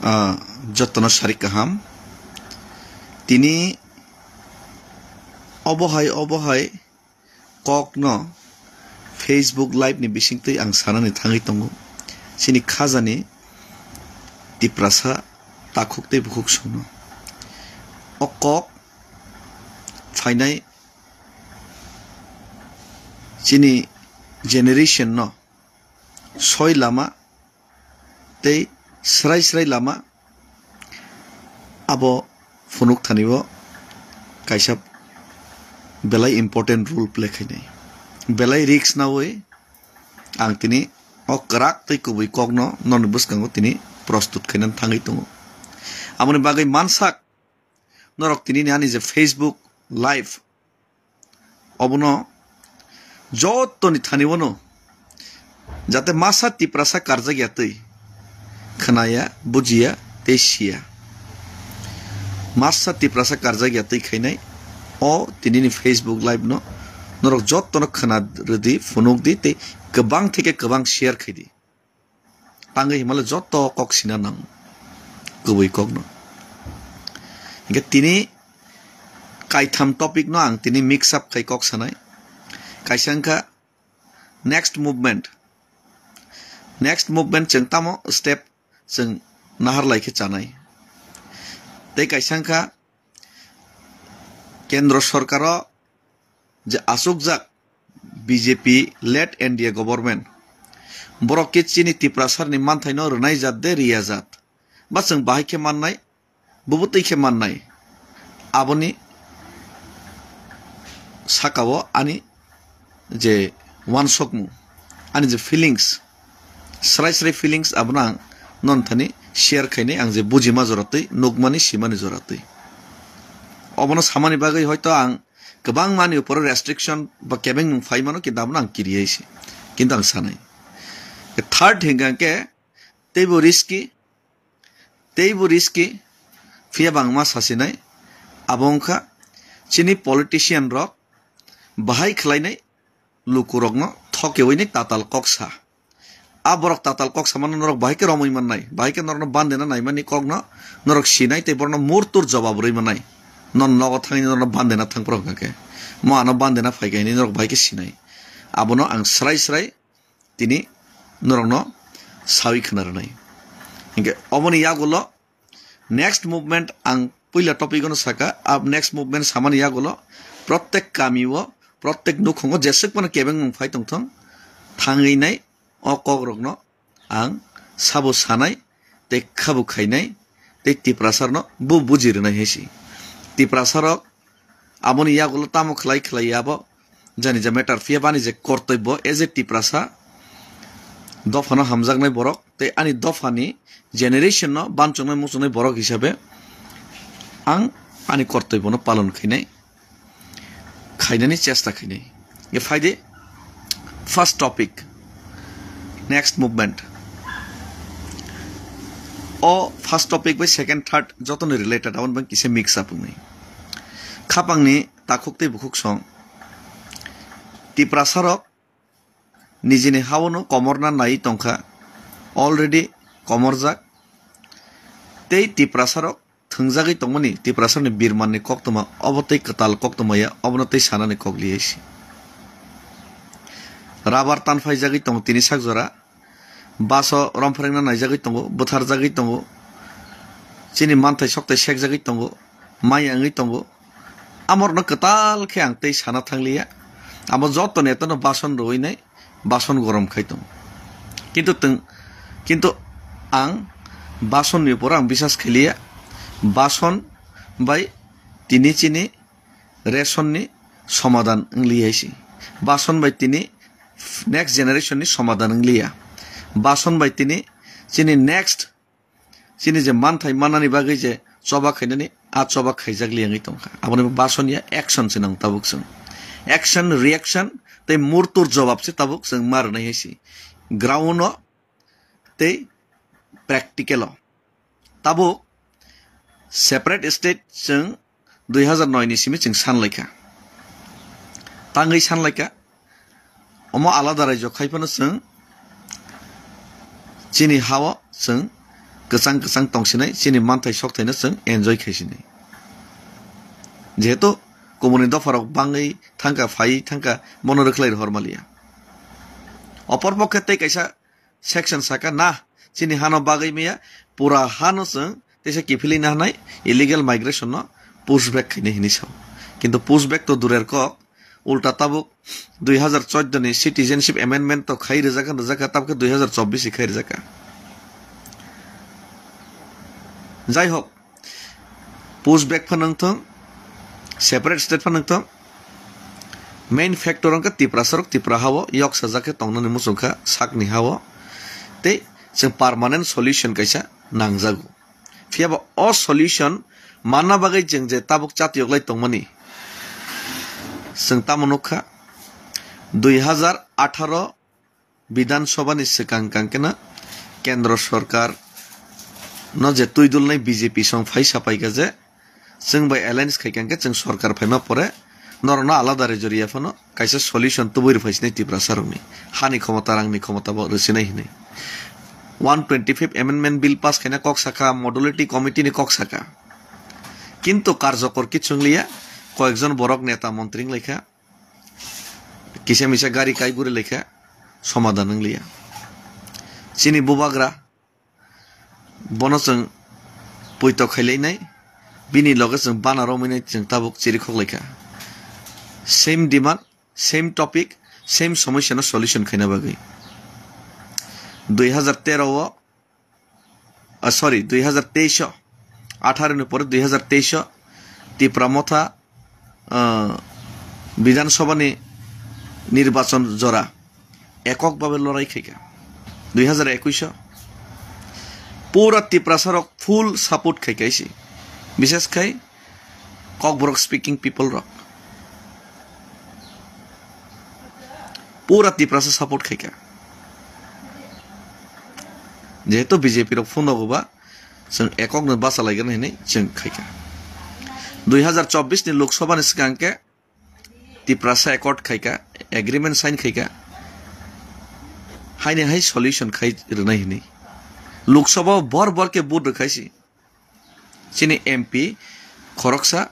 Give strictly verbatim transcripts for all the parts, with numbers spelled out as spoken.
Ah, jotono sarik kaham. Tini obo hai, obo hai kokno Facebook Live ni bisingtwi ang sanani thangwi tongo. Chini khajani Tiprasa takhuk tei bukhuk songno. O kok phainai chini generation no soi lama tei srai srai lama abo phunuk thani o kaisa belai important role play khainai. Belai risk nawi ang tini o kwrak tei kubui kokno norokni bwskango tini prostut khainani thangwi tongo. Aboni bagwi mansak norok tini ani je Facebook Live obono jotoni thani bono jate masa Tiprasa karjak ya twi khwnaya, bujiya tei siya. Masa Tiprasa karjak ya twi khainai o tinini Facebook Live no norok jotono khwna rwdi, phunuk di tei kwbang theke kwbang share khaidi. Tangwi himale joto kok sina nang kubui kokno. Hingke tini kaitham topic no ang tini mix up khai kok sanai. Kaisa wngkha next movement. Next movement chwng tamo step chwng nahar lai khe chanai. Tei kaisa wngkha kendro sorkaro je achukjak B J P led N D A government. Borok khe chini Tiprasarni manthaino rwnai jat de riya jat. Ba chwng bahai khe mannai, bubo twi khe mannai. Aboni sakao ani je wansokmung, ani je feelings, srai srai feelings abono ang non thani share khainai, ang je bujima jora twi, nukmani, simani jora twi. Obono samani bagwi hoito ang kwbangmani uporo restriction ba kebengmung phai mano, kintu abono ang kiriya se, kintu ang sanai. Third hingka khe teibo risky, teibo risky, phiya bangma sasinai, abo wngkha chini politician rok bahai khlainai lukurokno thokewi ni tatal kok sa. A borok tatal kok samano norok bahai khe romwi mannai, bahai khe norokno bandena naimani kokno norok sinai tei borokno murtur jobab rwi mannai. Non nogo thangwi norokno bandena thangphuru hwnkha khe, mo ano bandena phaikha hinwi norok bahai khe sinai. Abono ang srai srai tini norokno sawi khna rwnai. Hinkhe oboni yagulo next movement ang puila topic ono saka, ab next movement samani yagulo protek kami o, protek nukhungo jeswk phano kebengmung phai tongthong, thangwi nai o kok rokno ang sabo sanai tei khabu khainai tei Tiprasarno bo buji rwnai hai si. Tiprasarok aboni yagulo tamo khlai khlai abo jani ja matter phiya bani je kortobbo as a Tiprasa dophano hamjaknai borok tei ani dophani generation no bansuknai muchungnai borok hisabe ang ani kortobbo no palon khainai, khainani chesta khainai. Ye phaidi first topic, next movement. O first topic bai second, third jotono related, aboni bang kisa mix up wngnai. Khapangni takhuk tei bukhuk song. Tiprasarok nijini haono komorna nai tongkha, already komorjak. Tei Tiprasarok thwngjagwi tongmani Tiprasarni birmanni koktwma, obo tei kwtal koktwma ya, obono tei sanani kok liyai si. Rabar tanphaijagwi tongo tini sak jora, baso romphwrengna naijagwi tongo, bwtharjagwi tongo, chini manthai sokthai sekjagwi tongo, mai wngwi tongo. Amorno kwtal khe ang tei sana thangliya. Amo joto netano bason rwinai, bason gorom khai tongo. Kintu twng, kintu ang basonni upor ang bisas khailiya. Bason bai tini chini ration ni somadan wngli hai si. Bason bai tini next generation ni somadan wngli ya. Bason bai tini chini next chini je manthai manani bagwi je choba khainani a choba khaijak li wngwi tongkha. Aboni bason ya action se nang tabuk chwng. Action, reaction tei murtur jobab se tabuk chwng ma rwnai hai si. Ground o tei practical o. Tabuk separate state chwng dui hazar noi ni simi chwng sanlaikha. Tangwi sanlaikha. Omo alada raijo khai phano chwng chini hao chwng kwchang kwchang tongsinai, chini manthai sokthai no chwng enjoy khaisinai. Jehetu kubuni dopha rok bangwi thangkha, phai thangkha, bono rwkhlai rohor maliya. Opor pokhe tei kaisa section saka na, chini hano bagwi maya, pura hano chwng teisa kiphilwi na hanai, illegal migration no push back khainai hinwi sao. Kintu push back to durer kok, ulta tabuk dui hazar chordo ni citizenship amendment to khai rijak kha, rijak kha, tabuk khe dui hazar chobbish khai rijak kha. Jai hok, push back phano wngthong, separate state phano wngthong, main factor wngkha Tiprasa rok Tipra hao yok sajak khe tongnani muchung kha sakni hao, tei chwng permanent solution kaisa nangjago. Phiya ba o solution manna bagwi chwng je tabuk chatiyok lai tongmani, chwng tamo nukha, dui hazar atharo Bidhan Sabha ni swkang kang khe no Kendra Sarkar no je twi dulnai B J P song phai sapai kha je, chwng bai alliance khai kang khe chwng sarkar phaima pore norok no alada rejor ya phano kaisa solution tubui rw phaisinai Tiprasa rokni hani khomota, rangni khomota bo rwsinai hinwi. One twenty fifth Amendment Bill pass khaina kok sakha, Modality Committee ni kok sakha. Kintu karjokor kichung liya, koyekjon borok neta montri wng laikha, kisa misa gari kai guri laikha, somadan wng liya. Chini bubagra bono chwng puito khailainai, bini loge chwng bana romwi nai chwng tabuk chirikhok laikha. Same demand, same topic, same somosya no solution khaina bagwi. Dui hazar tero o, ah, sorry, dui hazar teis o, atharo ni pore dui hazar teis o Tipra Motha, ah, Bidhan Sabha ni nirbachon jora ekok babe lorai khaikha. Dui hazar ekush o pura Tiprasa rok full support khaikha isi. Bishes khai Kokborok speaking people rok pura Tiprasa support khaikha. Jehetu B J P rok phone rogo ba, chwng ekok no basa laigana hinwi chwng khaikha. Dui hazar chobbish ni Lok Sabha ni swkang khe Tiprasa accord khaikha, agreement sign khaikha, haini hai solution khai rwnai hinwi. Lok Sabha o bor bor khe vote rwkhaisi. Chini M P khoroksa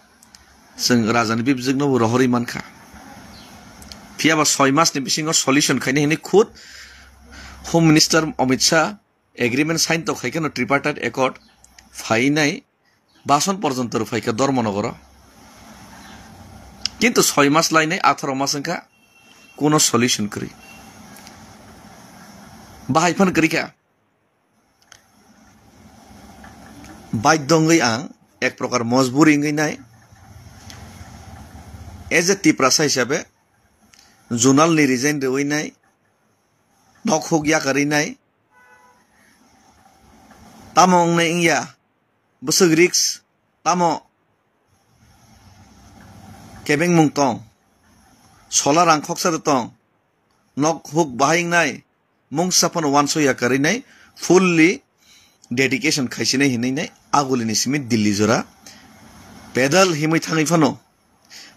chwng rajani bibjwkno bo rohorwi mankha. Phiya ba soi masni bisingo solution khainai hinwi khud Home Minister Amit Shah agreement sign to khaikha no tripartite accord phainai bason porjonto rw phaikha Dharmanagaro. Kintu soi mas lainai atharo mas wngkha kuno solution kwrwi. Bahai phan kwrwi kha. Baidho wngwi ang ek prokar mojburi wngwi nai. As a Tiprasa hisabe zonal ni resign rwui nai, nok huk yakarwi nai. Tamo wngnai wngya, bwswk risk, tamo kebengmung tong, sola rang khoksa rw tong, nok huk bahai wngnai, mungsa phano uansukya kwrwi nai, fully dedication khaisinai hinwi nai, agulini simi Delhi jora pedal himwi thangwi phano.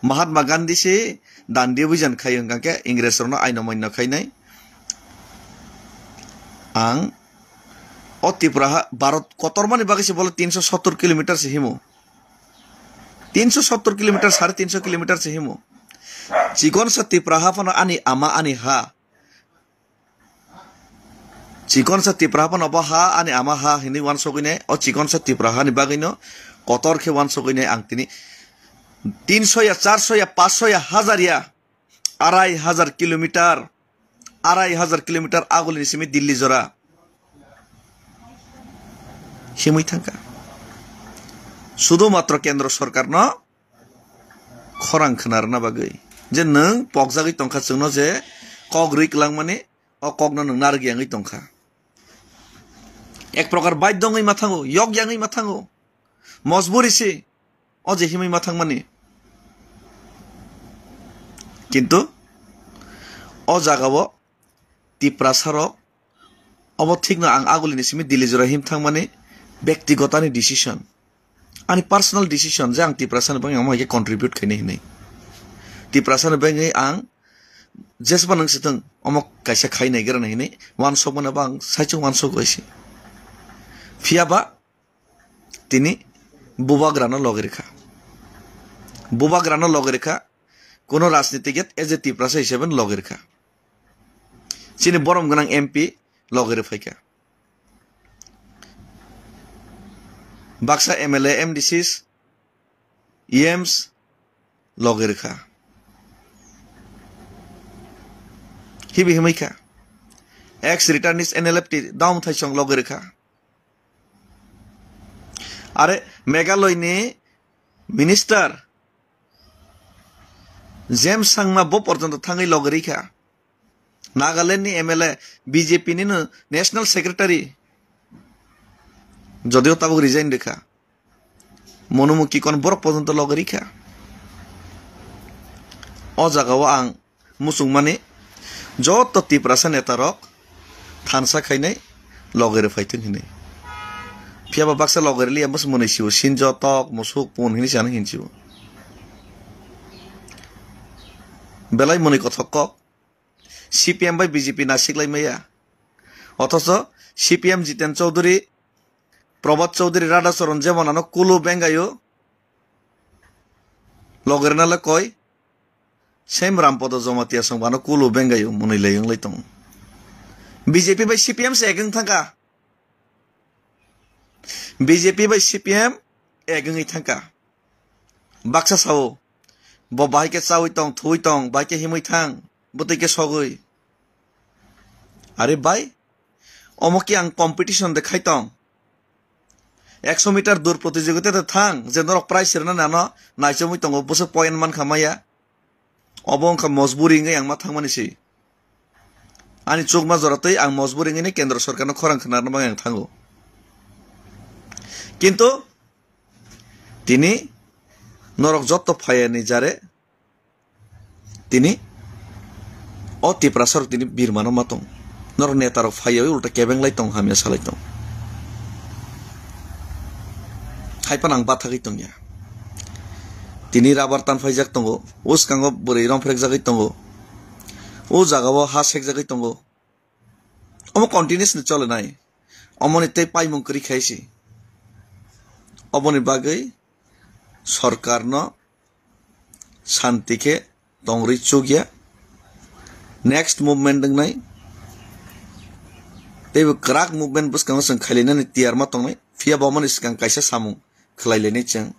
Mahatma Gandhi se dandi obijan khai hwnkha khe Ingres rokno aino maino khainai. Ang o Tripura ha, Bharat kotormani bagwi se bole tinsho sottor kilometer se himo. Tinsho sottor kilometer, sare tinsho kilometer se himo. Chikonsa Tripura ha phano ani ama ani ha. Chikonsa Tripura ha phano bo ha ani ama ha hinwi uansukwi nai. O chikonsa Tripura hani bagwino kotor khe uansukwi nai ang tini tinsho ya, charsho ya, pansho ya, hazar ya, arai hazar kilometer, arai hazar kilometer agulini simi Delhi jora himwi thangkha. Sudu matro kendro sorkarno khorang khna rwna bagwi je nwng pokjagwi tongkha chwngno je kok rwi kwlangmani, o kokno nwng narwk yangwi tongkha. Ek prokar baidho wngwi ma thango, yok yangwi ma thango, mojburi se o je himwi ma thangmani. Kintu o jagao Tiprasa rok obo thikno ang agulini simi Delhi jora him thangmani bektigotani decision. Ani personal decision je ang Tiprasani bagwi omo hai khe contribute khainai hinwi. Tiprasani bagwi ang jesba nang sitwng omo kaisa khai naigra nai hinwi uansukmano bo ang saichung uansuk bai se. Phiya ba tini bubagrano logi rikha. Bubagrano logi rikha, kuno rajnitik yet as a Tiprasa hisabe logi rikha. Chini borom gwnang M P logi rwphaikha. Baksa M L A, M D Cs, E Ms logi rikha. Hibi himwi kha. Ex returnees N L F T daum thaisong logi rikha. Are Meghalaya ni minister James Sangma bo porjonto thangwi logi rikha. Nagaland ni M L A, B J P ni no national secretary, jodio tabuk resign rikha. Mono Mukikon borok porjonto logi rikha. O jaga o ang muchungmani joto Tiprasa neta rok thansa khainai logi rwphai thung hinwi. Phiya ba baksa logi rwliya bwswk mwnwi sio, sinjo, tok, musuk, pun hinwi se ano hinsio. Belai mwnwi kothok kok. C P M bai B J P naisik lai maya. Othocho C P M Jiten Chaudhary, Prabhat Chaudhary, Radha Charan jemon ano kulu bengayo, logi rwna le koi, same Rampada Jamatia song bo ano kulu bengayo, mwnwi lai wng lai tongo. B J P bai C P M se ek wng thangkha. B J P bai C P M ek wngwi thangkha. Baksa sao, bo bahai khe chaui tong, thuui tong, bahai khe himwi thang, bwtwi khe sogwi. Are bai, omo khe ang competition de khai tong. Ekso meter dur protijogita de thang, je norok prize rwnani ano naichomwi tongo, bwswk point mankha maya. Obo wngkha mojburi wngwi ang ma thangmani se. Ani chukma jora twi ang mojburi wngwi kendro sorkarno khorang khnarna bagwi ang thango. Kintu tini norok jotto phaiya ni jare tini o Tiprasa rok tini birmano ma tong. Norok neta rok phaiya ulta kebeng lai tong, hamya salai tong. Hai phano ang bathagwi tongya. Tini rubber tan phaijak tongo, o swkango bwrwi rong phrekjagwi tongo, o jagao ha sekjagwi tongo. Omo continuous ni cholenai. Omoni tei paimung kwrwi khai se. Oboni bagwi sorkarno santi khe tongri chukya. Next movement wngnai. Teibo kwrak movement bwskango chwng khailainani tiyar ma tongnai. Phiya bo omoni swkang kaisa samung khlai lainai chwng.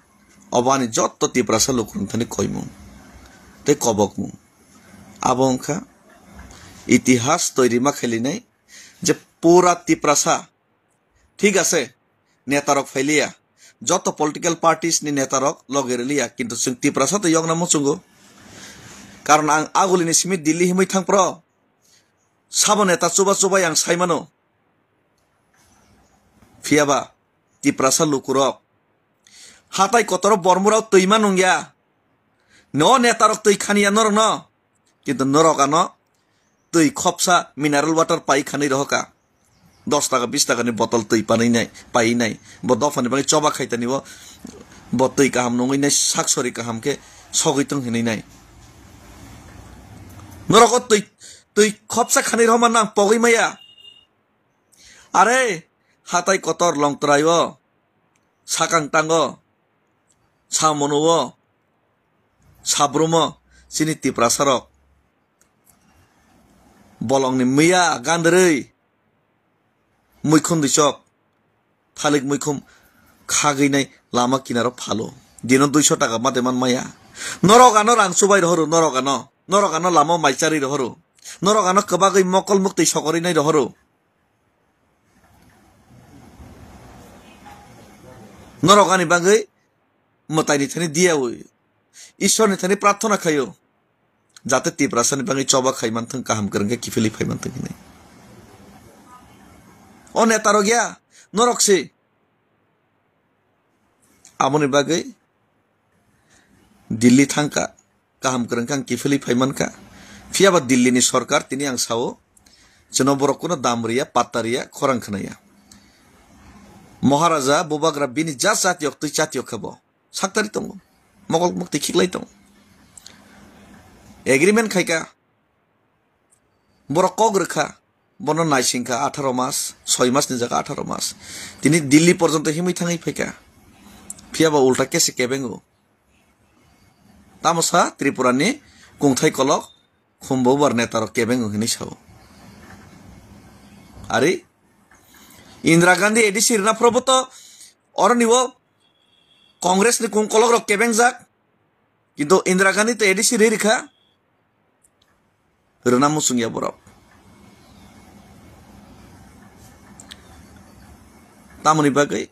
Obo ani jotto Tiprasa lukurok thani koimung tei kobokmung. Abo wngkha itihas toiri ma khailainai je pura Tiprasa. Thik ase, netarok phailiya, joto political parties ni netarok loge riliya, kintu chwng Tiprasa to yokna muchungo. Karon ang agulini simi Delhi himwi thangpro, sabo neta chuba chubai ang saimano. Phiyaba Tiprasa lukurok hatai kotoro bormurao twi ma nungya. No netarok twi khaniya norokno. Kintu norok ano twi khopsa mineral water pai khanwi rohoka. Dos taka, bis taka ni botol twi panwi nai, pai nai. Bo dophani bagwi choba khaitani bo, bo twi kaham nungwi nai, sak sori kaham khe sogwi tong hinwi nai. Norok o twi, twi khopsa khanwi rohoma nang pogwi maya. Are, hatai kotor Longtrai o, sakang tango, samono o, sabrum o, chini Tiprasa rok bolongni miya gandrwi, muikhum dui chok, thalik muikhum khagwi nai lama kinaro phalo. Dino duiso taka mate man maya. Norok ano rang chubai rohoro, norok ano, norok ano lama mai charwi rohoro. Norok ano kwbagwi mokol muktwi sokorwi nai rohoro. Norok ani bagwi mwtaini thani diyawi, Ishwarni thani prarthana khaio, jate Tiprasani bagwi choba khai manthung, kaham kwrwng khe kiphilwi phai manthung hinwi. O netarok ya, norok se. Aboni bagwi Delhi thangkha, kaham kwrwng khe ang kiphilwi phai mankha. Phiyaba Delhi ni sorkar tini ang sao, chwngno borok kuno dam riya, patta riya, khorang khnaya. Maharaja, bubagra bini ja chatiyok twi chatiyok khe bo saktari tongo, mokol mukti khiklai tongo. Agreement khaikha, borok kok rwkha, Bono naisingkha atharo mas, soi mas ni jaga atharo mas. Tini Delhi porjonto himwi thangwi phaikha. Phiya ba ulta kesi kebengo. Tamo sa Tripura ni kungthai kolok khumbo bar neta rok kebengo hinwi sao. Ari Indira Gandhi A D C rwna phorobo to oroni o Congress ni kung kolok rok kebengjak. Kintu Indira Gandhi to A D C ri rikha. Rwna muchungya borok. Tamoni bagwi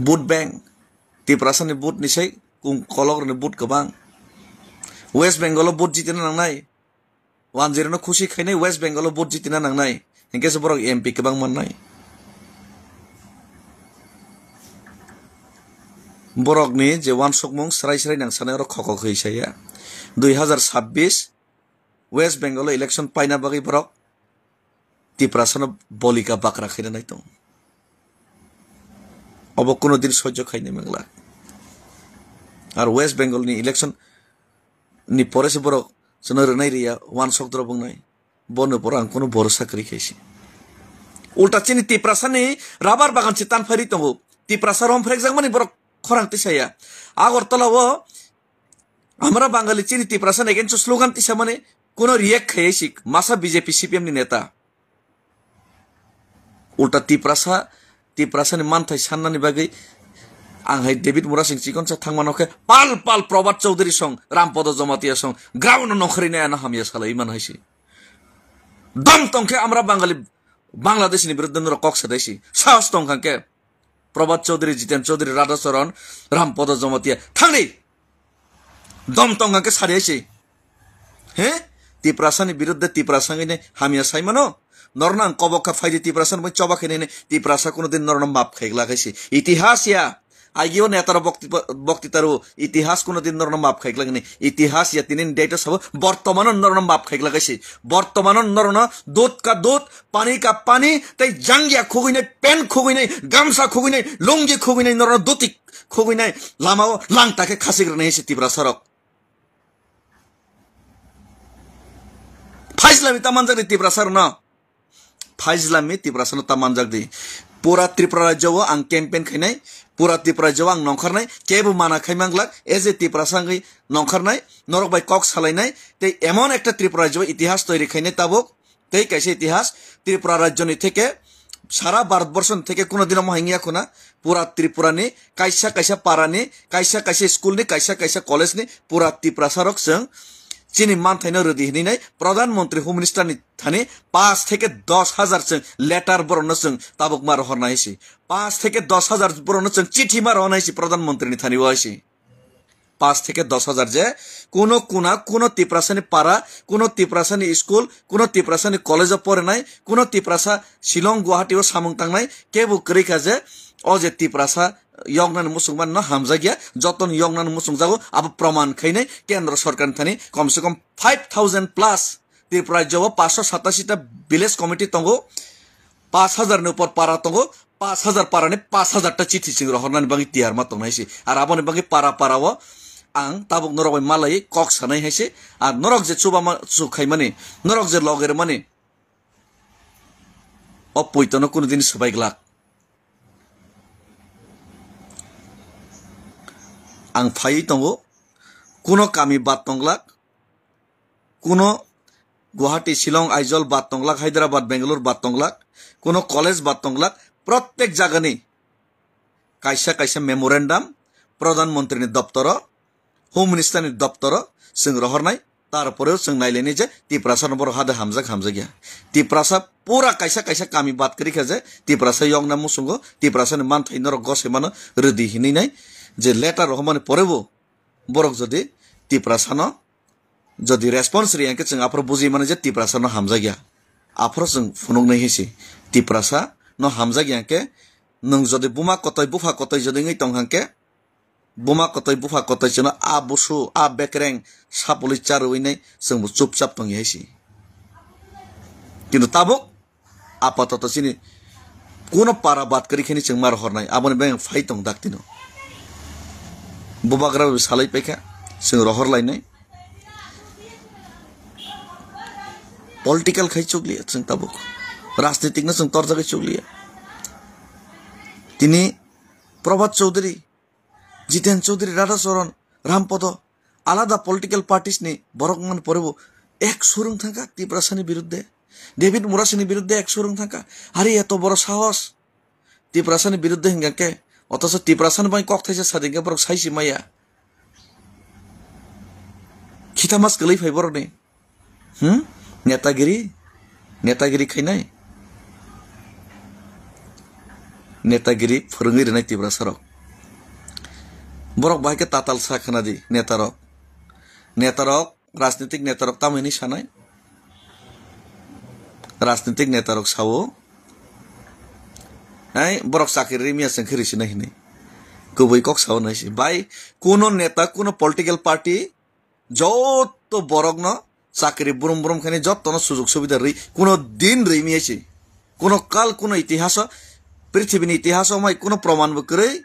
vote bank, Tiprasa ni vote ni sai kung kolok ni vote kwbang. West Bengal o vote jitina nangnai. Wanjirano khusi khainai West Bengal o vote jitina nangnai. Hinkhe se borok M P kwbang mannai. Borokni je wansukmung srai srai nang sanai oro khokok hwi saya. Dui hazar sabbish West Bengal o election paina bagwi borok Tiprasano bolika bakra khaina nai tongo. Obo kuno din sojjo khainai mangla. Ar West Bengal ni election ni pore se borok chwngno rwnai riya, wansok drop wngnai. Bono pore ang kuno borosa kwrwi khaisi. Ulta chini Tiprasani rabar bagan se tanphari tongo. Tiprasa romphrekjakmani borok khorang tisaya. Agartala o Amra Bangali chini Tiprasa against o slogan tisamani kuno react khaiya si masa B J P C P M ni neta. Ulta Tiprasa, Tiprasa ni manthai sannani bagwi ang hai David Murasing chikonsa thangmano khe pal pal Probhat Chaudhary song, Rampodo Jamatia song, ground no nongkhorwi nai ano hamya salai man hai si. Dom tongkhe amra Bangali Bangladesh ni biruddhe norok kok sadai si. Sahos tongkha khe. Probhat Chaudhary, Jiten Chaudhary, Radha Charan, Rampodo Jamatia. Thangdi! Dom tong hwnkhe sari hai se. He? Tiprasani biruddhe Tiprasa wngwi hamya sai mano? Norno ang kobok kha phaidi Tiprasa ni choba khe nini Tiprasa kuno din norno map khai glak hai se. Itihas ya. Agio netaro bokti, bokti taru itihas kuno din norno map khai glak ni. Itihas ya tinin date sabo bortomano norno map khai glak hai se. Bortomano norno dut ka dut, pani ka pani, tei jangya khugwi nai, pen khugwi nai, gamsa khugwi nai, lungi khugwi nai, norno doti khugwi nai, lamao langta khe khasik rwnai se Tiprasa rok. Phaisla mi ta manjak di Tiprasa rokno. Phaisla mi Tiprasa no ta manjak di. Pura Tripura rajyo o ang campaign khainai, pura Tripura rajyo o ang nongkharnai, kebo mana khai manglak, as a Tiprasa wngwi nongkharnai, norok bai kok salainai, tei emon ekta Tripura rajyo o itihas toiri khainai tabuk, tei kaisa itihas Tripura rajyoni theke sara Bharatborsho ni theke kuno dino mohai wngya khuna, pura Tripura ni kaisa kaisa para ni, kaisa kaisa school ni, kaisa kaisa college ni pura Tiprasa rok chwng chini manthaino rwdi hinwi nai Pradhan Mantri Home Minister ni thani paanch theke dos hajar chwng letter borokno chwng tabuk ma rohornai si. Paanch theke dos hajar borokno chwng chithi ma rohornai si Pradhan Mantri ni thani o si. Paanch theke dos hajar je kuno kuna, kuno Tiprasani para, kuno Tiprasani school, kuno Tiprasani college o porinai, kuno Tiprasa Shillong, Guwahati o samung tangnai, kebo kwrwi kha je, o je Tiprasa yoknani muchungmani no hamjakya, jotono yoknani muchungjago, abo proman khainai kendro sorkarni thani komse kom five thousand plus Tripura rajyo o paanch sho satasi ta village committee tongo, paanch hajar ni upor para tongo, paanch hajar para ni paanch hajar ta chithi chwng rohornani bagwi tiyar ma tongnai se. Ar aboni bagwi para para o ang tabuk norok bai malai kok sanai hai se. Ar norok je chuba ma chu khaimani, norok je loge rwmani, o poito no kuno din swbai glak. Ang phaiwi tongo, kuno kami bad tong glak, kuno Guwahati, Shillong, Aizawl bad tong glak, Hyderabad, Bangalore bad tong glak, kuno college bad tong glak, prottek jagani kaisa kaisa memorandum Pradhan Mantri ni doptoro, Home Minister ni doptoro chwng rohornai, tar poreo chwng nailainai je Tiprasa no borok hade hamjak hamjakya. Tiprasa pura kaisa kaisa kami bad kwrwi kha je Tiprasa yokna muchungo, Tiprasa ni manthai norok gosai mano rwdi hinwi nai je letter rohormani porebo borok jodi Tiprasa no jodi response riya hwnkhe chwng aphuru bujui mano je Tiprasa no hamjakya. Aphuru chwng phunuknai hinsi Tiprasa no hamjakya hwnkhe nwng jodi buma kotoi bupha kotoi jodi wngwi tong hwnkhe buma kotoi bupha kotoi chwngno a busu a bekreng sapului charwi nai chwngbo chupchap tongya hinsi. Kintu tabuk apatoto chini kuno para bad kwrwi kheni chwng ma rohornai, aboni bagwi ang phai tong daktino. Bubagra bai salai paikha, chwng rohor lainai. Political khai chukliya chwng tabuk. Rajnitik no chwng torjagwi chukliya. Tini Prabhat Chaudhary, Jiten Chaudhary, Radha Charan, Ram Podo, alada political parties ni borok man porebo ek surung thangka Tiprasani biruddhe. David Murasini biruddhe ek surung thangka. Hari eto boro sahos. Tiprasani biruddhe hingka khe, otoso Tiprasani bai kok thaisa sadi hingke borok saisi maya. Khita mas kwlwi phai borokni. Hmm? Netagiri? Netagiri khainai? Netagiri phwrwngwi rwnai Tiprasarok. Borok bahai khe tatal sa khna di netarok. Netarok, rajnitik netarok tamo hinwi sanai? Rajnitik netarok sao, "Hai, borok chakri rimya chwng khe risinai," hinwi. Kubui kok sao nai si. Bai, kuno neta, kuno political party, joto borokno chakri brum brum khainai, jotono sujug subida rwi, kuno din rwi miyai si. Kuno kal, kuno itihaso, prithibini itihaso mai kuno proman bo kwrwi,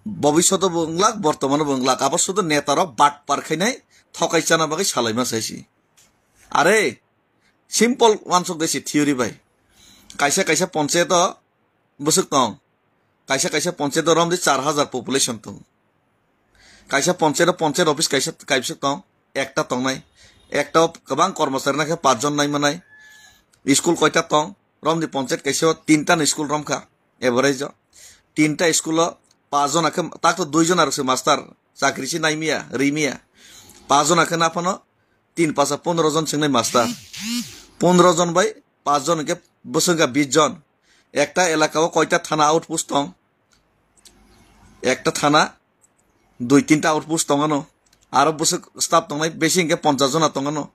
bobishoto bo wnglak, bortomano bo wnglak. Abo sudo netarok batpar khainai, thokai chana bagwi salaima sai si. Are, simple wansuk de si theory bai. Kaisa kaisa ponchayat o bwswk tong. Kaisa kaisa ponchayat o romdi char hajar population tong. Kaisa ponchayat o ponchayat office kaisa kaibwswk tong, ekta tongnai. Ekta o kwbang kormochari nakhe pachjon naimanai. School koita tong? Romdi ponchayat kaisa o tinta ni school romkha. Average o tinta school o pachjon akhe tak to dui jon arokse master. Chakri si naimiya, rimiya. Pachjon akhe naphano tin pacha pondro jon chengnai master. Pondro jon bai pachjon hwnkhe bwswk wngkha bis jon. Ekta elaka o koita thana outpost tong? Ekta thana dui tinta outpost tongano. Aro bwswk staff tongnai besi hwnkhe ponchas jona tongano.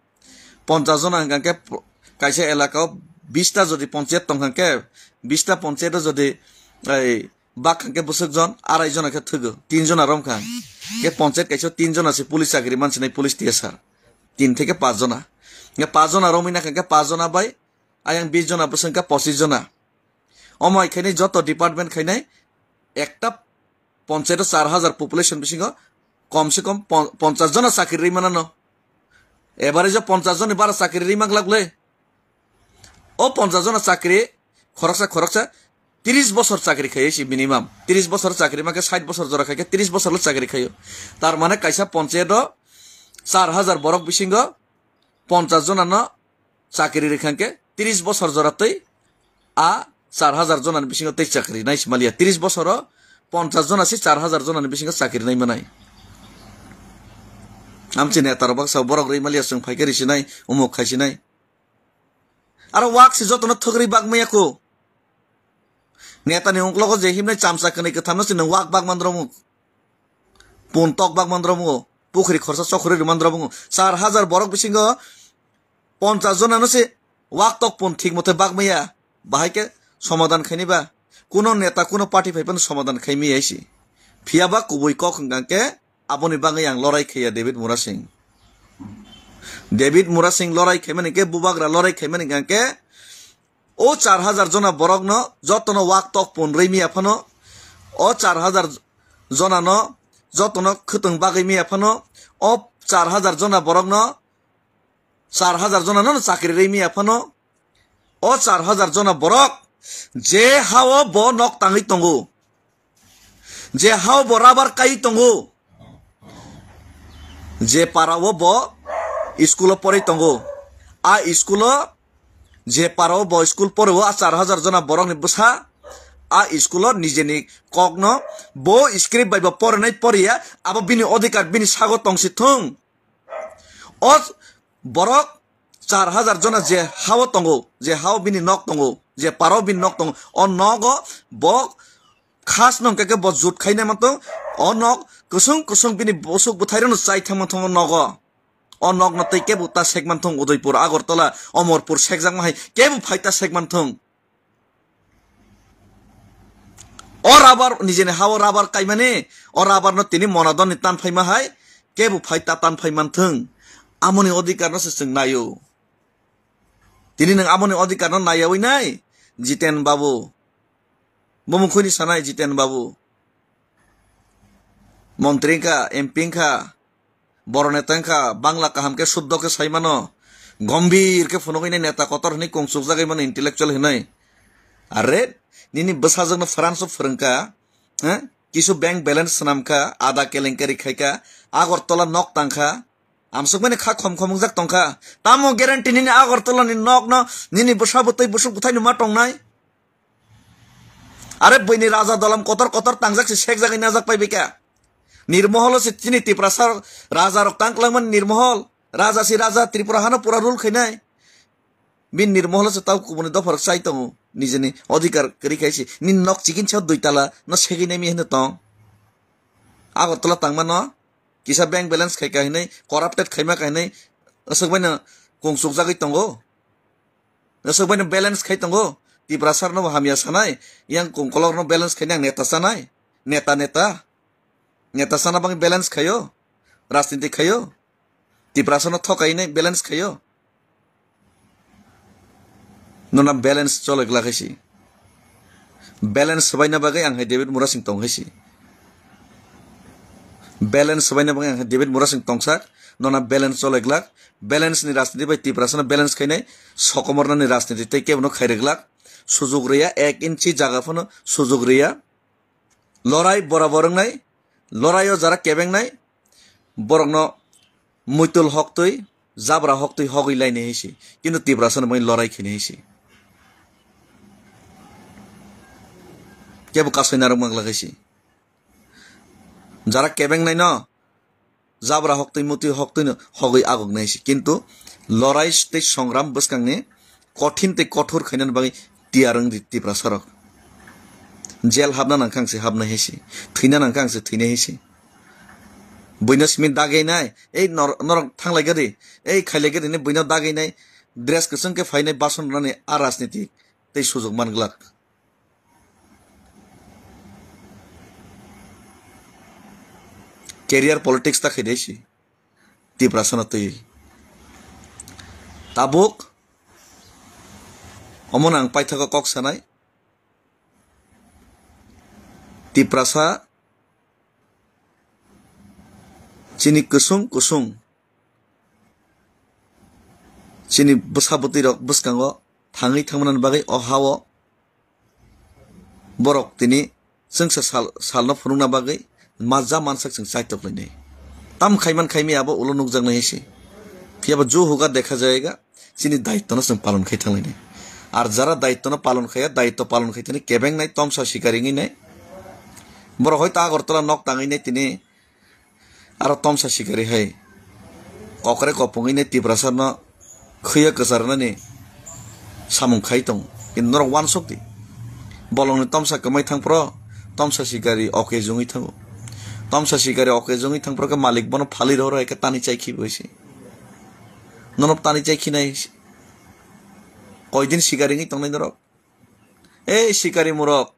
Ponchas jona hwnkha khe kaisa elaka o bista jodi ponchayat tongkha khe, bista ponchayat o jodi ei bak hwnkhe bwswk jon arai jona khe thwgo, tin jona romkha. Khe ponchayat kaisa tin jona se police chakri mansinai, police T S R. Tin theke pach jona. Khe pach jona romwi nakha khe pach jona bai ayang bis jona bwswk khe pochis jona. Omo hai khainai joto department khainai ekta ponchayat o char hajar population bisingo kom se kom pon-, ponchas jona chakri rwi manano. Average o ponchas joni bara chakri rwi manglak le. O ponchas jona chakri khoroksa khoroksa tris bosor chakri khai si minimum. Tris bosor chakri makhe sait bosor jora khai khe tris bosor lo chakri khaio. Tar mane kaisa ponchayat o char hajar borok bisingo ponchas jona no chakri rikha khe tris bosor jora tei a char hajar jona ni bisingo tei chakri nai si maliya. Tris bosor o ponchas jona se char hajar jona ni bisingo chakri nai manai. Amchi neta rok baksa borok rwi maliya chwng phai khe risi nai, umuk khai si nai. Aro wak se jotono thwgri bak maya ko. Neta ni ungklogo je himnai chamsa kwnwi kwthamno se nwng wak bak mandromu. Pun tok bak mandromu. Pukhri khorsa chokhri rw mandromu. Char hajar borok bisingo ponchas jona no se wak tok pun thik mote bak maya. Bahai khe somadan khaini ba. Kuno neta, kuno party phai phano somadan khai maya si. Phiya ba kubui kok hwnkha khe aboni bagwi ang lorai khaiya David Murasing. David Murasing lorai khaimani khe, bubagra lorai khaimani hwnkha khe, o char hajar jona borokno jotono wak tok pun rwi miya phano, o char hajar jonano jotono khwtwng bagwi miya phano, o char hajar jona borokno, char hajar jonano chakri rwi miya phano, o char hajar jona borok je hao bo nok tangwi tongo, je hao bo rabar kai tongo, je para o bo school o porwi tongo, a school o je para o bo school poro o a char hajar jona borok ni bwsa a school o nijeni kokno bo script bai bo porinai poriya abo bini odhikar bini sago tongsi thung. O borok char hajar jona je hao tongo, je hao bini nok tongo, je paro bini nok tongo, o nogo bo khas nong keke bo jut khaina mantong, o nok kusung kusung bini busuk bwthairokno chai thang mantong o nogo. O nokno tei kebo ta sek mantong Udaipur, Agartala, Omorpur sekjakma hai kebo phai ta sek mantong. O rabar, nijeni hao rabar kaimani, o rabar no tini monadon ni tan phaima hai, kebo phai ta tan phai manthung. Amoni odhikar no se chwng naio. Tini nwng amoni odhikar no naiyawi nai, Jiten Babu. Bo mung khuni sanai Jiten Babu. Montri wngkha, M P wngkha, Boro neta wngkha, Bangla kaham khe suddho khe sai mano. Gombir khe phunugwi nai neta kotor hinwi kungsukjagwi mano intellectual hinwi. Are, nini bwsajwkno France o phwrwngkha, eh? Kisu bank balance swnamkha, ada kelenkari khaikha, Agartala nok tangkha, amsukmani kha khom khom wngjak tongkha. Tamo guarantee nini Agartala ni nok no nini bwsa bwtwi bwswk bwthai no ma tongnai? Are buini raja dolam kotor kotor tangjak se sekjagwi najak pai bika. Nirmoholo se chini Tiprasa raja rok tang kwlangmani Nirmohol. Raja si raja, Tripura hano pura rule khainai. Bin Nirmoholo se tau kubuni dopha rok chai tongo. Nijeni odhikar kwrwi khai si. Nini nok chikin sa dui tala no segwi nai mi hino tong. Agartala tangmano kisa bank balance khaika hinwi, corrupted khaima ka hinwi, aswk baino kungsukjagwi tongo. Aswk baino balance khai tongo. Tiprasa rokno bo hamya sanai, yang kongkolok rokno balance khainai ang neta sanai. Neta, neta. Neta sana bagwi balance khaio. Rajniti khaio. Tiprasa no thokainai balance khaio. Nona balance chole glak hai si. Balance swbaina bagwi ang hai David Murasing tong hai si. Balance swbaina bagwi ang hai David Murasing tongsak. Nona balance chole glak. Balance ni rajniti bai Tiprasa no balance khainai. Sokomorna ni rajniti tei kebo no khairok glak. Sujuk riya ek inchi jaga phano sujuk riya. Lorai borabor wngnai, loraio jara kebengnai, borokno muitul hoktwi, jabra hoktwi hogwi lainai hai se. Kintu Tiprasano bai lorai khainai hai se. Kebo kasai narwk manglak hai se. Jara kebengnaino jabra hoktwi mutwi hoktwino hogwi agoknai se. Kintu lorai tei songram bwskangni kothin tei kothor khainani bagwi tiyar wng di Tiprasarok. Jel habna nangkha ang se habnai hai se. Thwina nangkha ang se thwinai hai se. Buino simi dagainai, ei nor-, norok thanglai gari, ei khailai gari hinwi buino dagainai, dress kwchwng khe phainai bason rwnani a rajniti tei sujok man glak. Career politics ta khaidai si. Tiprasano twi. Tabuk omono ang paithago kok sanai. Tiprasa chini kusung kusung chini bwsa bwtwi rok bwskango thangwi thangmani bagwi o hao borok tini chwngsa sal, salno phunukna bagwi majra mansak chwng chaitok lainai. Tam khaiman khaimaya abo ulo nukjaknai hai se. Phiya ba jo hoga dekha jayega, chini daitwno chwng palon khai thanglainai. Ar jara daitwno palon khaiya, daitw palon khai thani kebengnai tomsa sikari wngwi nai. Borok hoito Agartala nok tangwi nai tini aro tomsa sikari hai kokre kopongwi nai Tiprasarno khwiya kwcharnani samung khai tongo. Kintu norok uansuk di. Bolongni tomsa kwmai thang phro tomsa sikari oke jungwi thango. Tomsa sikari oke jungwi thang phro khe malik bono phalwi rohor hai khe tani chai khibi se. Nono tani chai khinai koidin sikari wngwi tongnai norok? Ei sikari murok.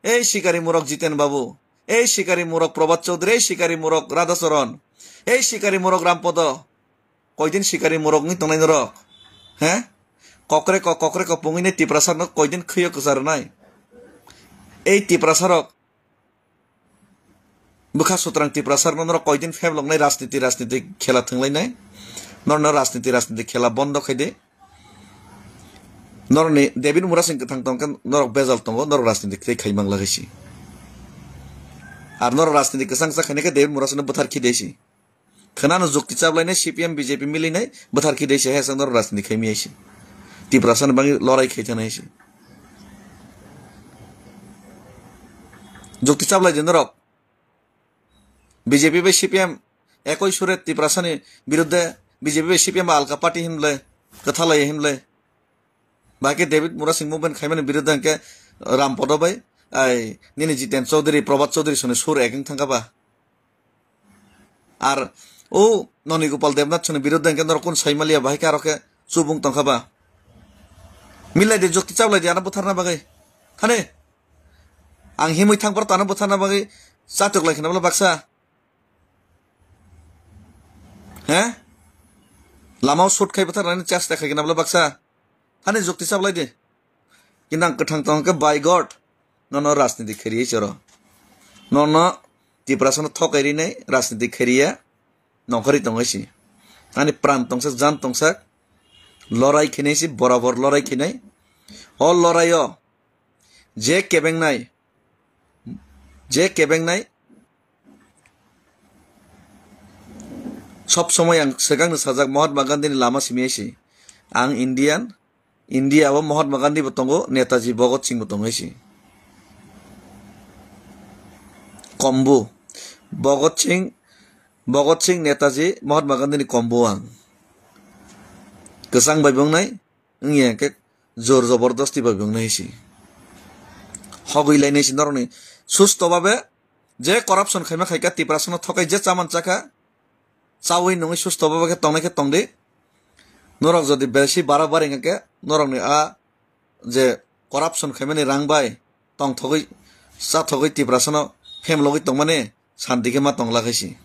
Ei sikari murok Jiten Babu, ei sikari murok Probhat Chaudhary, ei sikari murok Radhacharan, ei sikari murok Rampodo. Koidin sikari murok wngwi tongnai norok? He? Kokre kok, kokre kok pungwi nai Tiprasarno koidin khwiyo kwcharnai? Ei Tiprasarok bwkha sutrang Tiprasarno norok koidin phebloknai rajniti, rajniti khela thwnglainai? Norno rajniti, rajniti khela bondo khaidi. Norokni David Murasing kwthang tongkhe norok bejal tongo, norok rajniti tei khai mang lagai si. Ar norok rajniti kwchang cha khainai khe David Murasingno bwthar khi dei si. Khwnano jukti chaplainai C P M B J P milinai bwthar khi dei si, hai sak norok rajniti khai miyai si. Tiprasani bagwi lorai khai thanai si. Jukti chaplai di norok. B J P bai C P M ekoi sure Tiprasani biruddhe, B J P bai C P M alka party hinle, kwthalai hinle. Bahai khe David Murasing movement khaimani biruddhe hwnkhe Rampodo bai, ai, nini Jiten Chaudhary, Probhat Chaudhary soni sur ek wng thangkha ba. Ar o Noni Gopal Debnath soni biruddhe hwnkhe norok kun saimaliya bahai khe aro khe chubung tongkha ba. Milai de jukti chaplai de ano butharna bagwi. Thani. Ang himwi thang phano tano butharna bagwi chatok lai khna bwla baksa. He? Lamao shoot khai bwtharnani chesta khai khna bwla baksa. Thani jukti chaplai de. Kintu ang kwthang tong khe by God. Nono rajniti khairi choro. Nono Tiprasano thokai rinai rajniti khairiya. Nongkhorwi tongwi si. Ani pran tongsak, jan tongsak. Lorai khinai si borabor lorai khinai. O lorai o je kebengnai, je kebengnai sob somoi ang swkang no sajak Mahatma Gandhi ni lama simi si. Ang Indian, India o Mahatma Gandhi bo tongo, Netaji Bhagat Singh bo tongo si. Kombu. Bhagat Singh, Bhagat Singh, Netaji, Mahatma Gandhi ni kombu ang. Kwchang bai bwngnai, wngya khe jor jobordasti bai bwngnai si. Hogwi lainai si norokni susto babe je corruption khaima khaika Tiprasano thokai je chaman chakha, chawi nungwi susto babe khe tongnai khe tongdi. Norok jodi besi bara bari hwnkhe norokni a je corruption khaimani rang bai tongthogwi chathogwi Tiprasano phemlogwi tongmani santi khe ma tongla khaisi.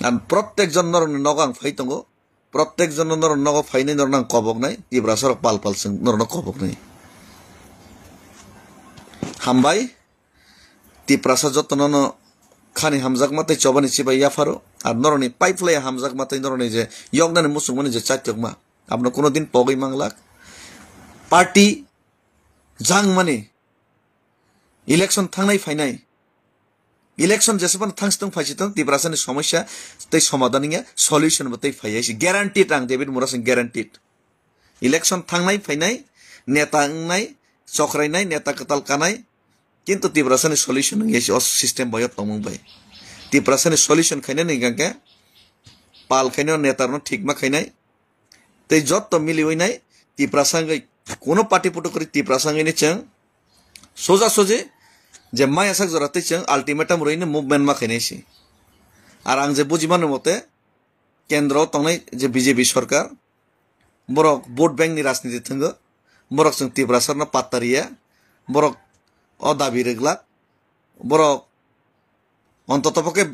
Ang prottek jon norokni nogo ang phai tongo, prottek jon norokni nogo phainai norokno ang koboknai, Tiprasarok pal pal chwng norokno koboknai. Hambai, Tiprasa jotono no khani hamjakma tei chobani chibai yapharo, ar norokni pipeline hamjakma tei norokni je yoknani muchungmani je chaitokma, abono kuno din pogwi manglak. Party jangmani election thangnai phainai, election jesabano thangsitong phaisitong Tiprasani somosya tei somadhan wngya, solution bo tei phaiya si guaranteed, ang David Murasing guaranteed. Election thangnai phainai, neta wngnai, chokrainai, neta kwtal kanai, kintu Tiprasani solution wngya si o system bai o tongmung bai. Tiprasani solution khainani hwnkha khe pal khainai, netarokno thikma khainai, tei jotto miliwi nai Tiprasa wngwi kuno party puto kwrwi Tiprasa wngwi ni chwng soja soji je maya sak jora tei chwng ultimatum rwini movement ma khainai si. Ar ang je bujimani mote kendro tongnai je B J P sorkar, borok vote bank ni rajniti thwngo, borok chwng Tiprasarno patta riya, borok o dabi rwglak, borok ontoto pokhe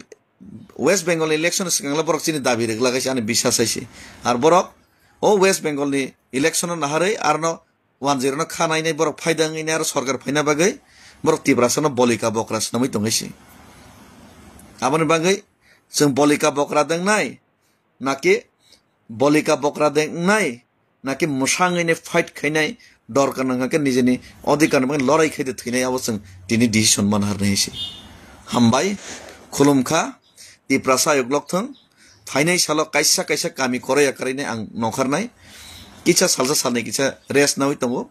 West Bengal ni election swkang le borok chini dabi rwglak hai se ani biswas hai se. Ar borok o West Bengal ni election no naharwi arno one zero no kha nainai borok phaida wngwi nai aro sorkar phaina bagwi borok Tiprasano bolika bokra swnamwi tongwi se. Aboni bagwi chwng bolika bokra de wngnai naki bolika bokra de wngnai naki mwsangwi nai fight khainai dorkar nang khe nijini odhikar ni bagwi lorai khai de thwinai abo chwng tini decision man har nai se. Hambai khulum kha Tiprasa ayuk lok thung phainai salo kaisa kaisa kami koroi akarwi nai ang nongkhar nai kisa salsa salnwi kisa rest nawi tongo.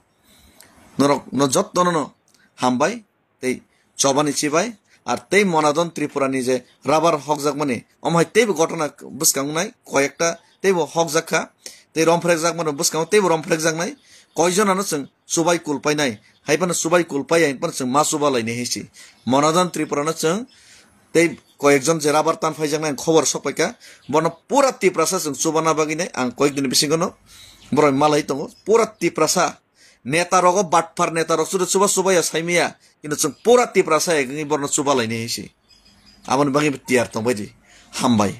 Norok no jotto no hambai tei chobani chibai, ar tei Monadon Tripura ni je rubber hokjakmani, omo hai teibo gotona bwskango nai, koyekta teibo hokjak kha, tei romphrekjakmani bwskango teibo romphrekjaknai, koijonano chwng chubai kulpainai, hai phano chubai kulpai, hai phano chwng ma chuba lainai hai se. Monadon Tripura no chwng tei koyekjon je rubber tan phaijaknai ang khobor sok paikha, bono pura Tiprasa chwng chubana bagwi nai ang koyekdini bisingo no borok malai tongo, pura Tiprasa. Neta rogo batphar neta rok chuda chuba chuba ya saimaya. Kintu chwng pura Tiprasa ya gini borno chuba laini hisi. Aboni bagwi tiyar tongbai di. Hambai.